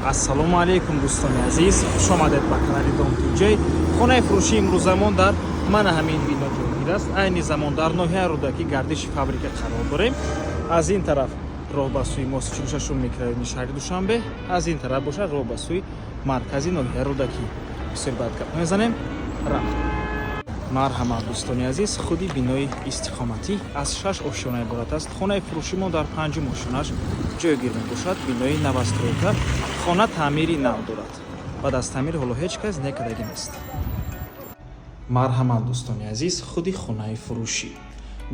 Ассалому алайкум, дӯстони азиз, хушомадед ба канали Дом Тиҷей. Хонаи фурӯшии имрӯзамон дар мана ҳамин бино ҷойгир аст. Айни замон дар ноҳияи Рӯдакӣ, гардиши фабрика қарор дорем. Аз ин тараф роҳ ба сӯи мости 46-ум микрорайони шаҳри Душанбе, аз ин тараф бошад роҳ ба сӯи маркази ноҳияи Рӯдакӣ. Бисёр баъд гап мезанем, рафт. Марҳамат, дӯстони азиз, худи бинои истиқоматӣ аз шаш ошёна иборат аст. Хонаи фурӯши мо дар панҷум ошёнаш ҷойгир мебошад. Бинои новостройка, хона таъмири нав дорад. Баъд аз таъмир ҳоло ҳеҷ кас некардагӣ нест. Марҳамат, дӯстони азиз, худи хонаи фурӯшӣ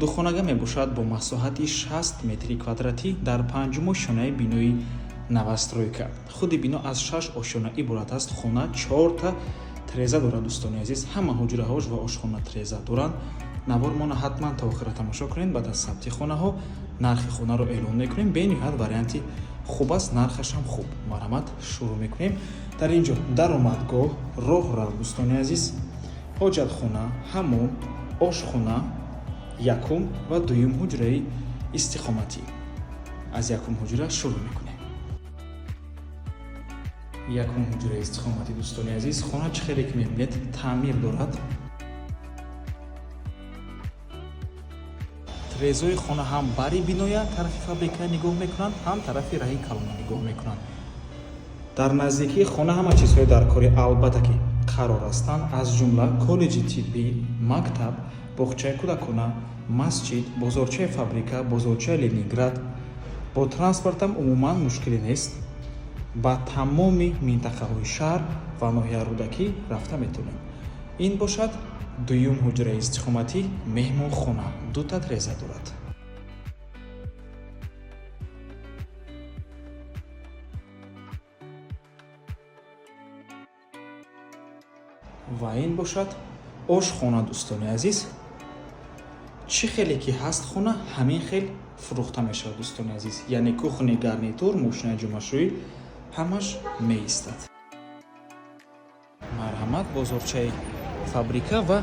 духонага мебошад бо масоҳати 60 метри квадратӣ дар панҷум ошёнаи бинои новостройка. Худи бино аз шаш ошёна иборат аст. Хона чорта треза дорад, дӯстони азиз, ҳама ҳуҷраҳош ва ошхона треза доранд. Навормона ҳатман то охира тамошо кунед. Баъд аз сабти хонаҳо нархи хонаро эълон мекунем. Бениҳоят варианти хуб аст, нархашам хуб. Марҳамат, шурӯъ мекунем. Дар ин ҷо даромадгоҳ, роҳрав, дӯстони азиз, ҳоҷатхона, ҳаммом, ошхона, якум ва дуюм ҳуҷраи истиқоматӣ. Аз якум ҳуҷра шурӯъ мекунем. Якум ҳуҷраи истиқоматӣ, дӯстони азиз, хона чӣ хеле ки мебинед, таъмир дорад. Трезои хона ҳам бари биноя тарафи фабрика нигоҳ мекунанд, ҳам тарафи раҳи калона нигоҳ мекунанд. Дар наздикии хона ҳама чизҳои даркорӣ албатта ки қарор ҳастанд, аз ҷумла коллеҷи тиббӣ, мактаб, боғчаи кӯдакона, масҷид, бозорчаи фабрика, бозорчаи Ленинград. Бо транспортам умуман мушкиле нест, ба тамоми минтақаҳои шаҳр ва ноҳияи Рӯдакӣ рафта метавонем. Ин бошад дуюм ҳуҷраи истиқоматӣ, меҳмонхона, дута треза дорад. Ва ин бошад ошхона, дӯстони азиз. Чӣ хеле ки ҳаст хона, ҳамин хел фурӯхта мешавад, дӯстони азиз, яъне кухонный гарнитур, мошинаи ҷомашӯӣ ҳамаш меистад. Марҳамат, бозорчаи фабрика ва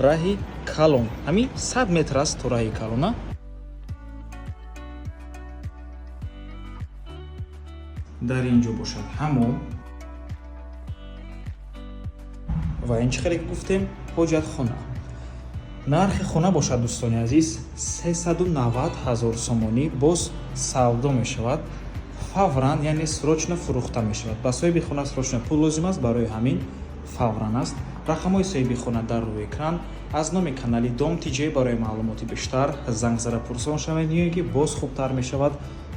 раҳи калон ҳамин 100 метр аст то раҳи калона. Дар ин ҷо бошад ҳаммом ва ин чӣ хеле ки гуфтем, ҳоҷатхона. Нархи хона бошад, дӯстони азиз, 390 ҳазор сомонӣ. Боз савдо мешавад фавран, яъне срочно фурӯхта мешавад. Ба соҳиби хона срочно пул лозим аст, барои ҳамин фавран аст. Рақамҳои соҳиби хона дар рӯи экран. Аз номи канали Дом Тиҷей барои маълумоти бештар занг зада пурсон шавед ё ин ки боз хубтар мешавад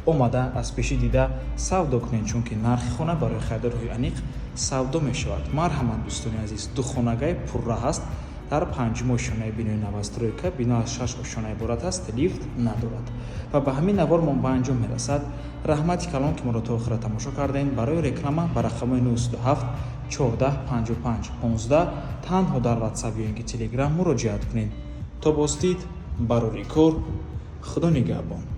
омада аз пешӣ дида савдо кунед, чунки нархи хона барои харидорҳои аниқ савдо мешавад. Марҳамат, дӯстони азиз, духонагаи пурра ҳаст дар панҷум ошёнаи бинои новостройка. Бино аз шаш ошёна иборат аст, лифт надорад. Ва ба ҳамин навор мо ба анҷом мерасад. Раҳмати калон, ки моро то охира тамошо кардем. Барои реклама ба рақамҳои 907 14 55 15 танҳо дар Ватсап ё ин ки Телеграм муроҷиат кунед. То боздид, барори кор, Худо нигаҳбон.